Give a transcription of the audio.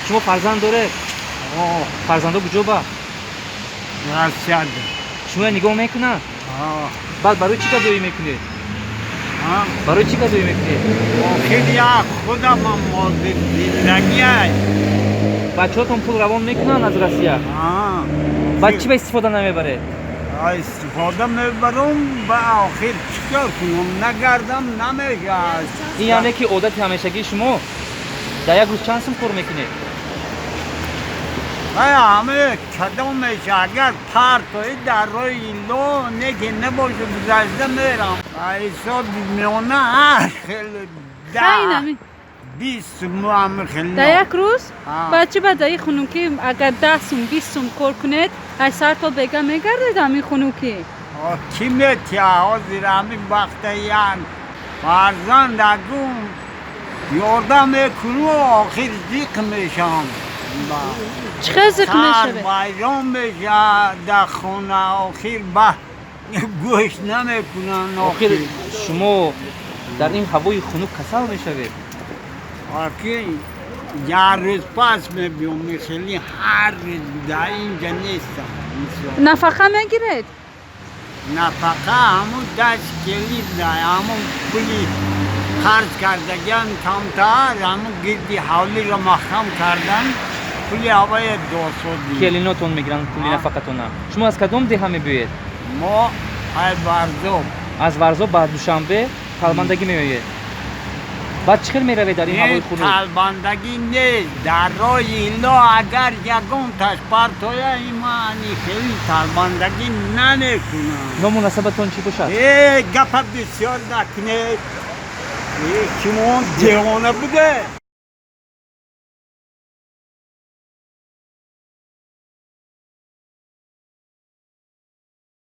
Шумо фарзанд доред? Фарзандо куҷо ба? Россияда. Шумо нигоҳ мекунанд? Баъд барои чӣ гадоӣ мекунед? Барои чӣ гадоӣ мекунед? Охир як худамам зиндагиай. Бачаҳотон пул равон мекунанд аз Россия? Баъд чӣ ба истифода намебаред? Истифода мебарам, ба охир чӣ кор кунам, нагардам намешавад. Ин яъне ки одати ҳамешагии шумо, дар як рӯз чанд сум кор мекунед? Ҳама кадом меша, агар партои дар роҳи ило неки набоша, гузашта мерам. Ҳисоби миёна ҳар хел 10, 20 сум ҳама хел. Дар як рӯз? Баъд чӣ ба даи хунукӣ агар 10 сум, 20 сум кор кунед, аз сар то бега мегардед ҳамин хунукӣ? Кӣ метия ҳозир ҳамин вақта? Як фарзанд агум ёрдам мекуну, охир зиқ мешам. Чӣ хел зиқ мешавед? Вайрон мешавад дар хона, охир ба гӯшт намекунанд. Охир шумо дар ин ҳавои хунук касал мешавед. Охир як рӯз пас мебиём, хеле ҳар рӯз дар инҷа нестам. Нафақа мегиред? Нафақа ҳамун даст келид, ҳамун пули қарз кардагиам камтар, ҳамун гирди ҳавлиро маҳкам кардан, пули ҳавая досодӣ. Келинотон мегиранд пули нафақатона. Шумо аз кадом деҳа мебиёед? Мо ай Варзоб. Аз Варзоб ба Душанбе талбандагӣ меоед. Баъд чӣ хел меравед дар ин ҳавои хунук? Талбандагӣ нест, дар роҳи ило агар ягонташ партоя, имани хеле талбандагӣ намекунам. Ному насабатон чӣ бошад? Э, гапа бисёр накунед, шумо девона буде.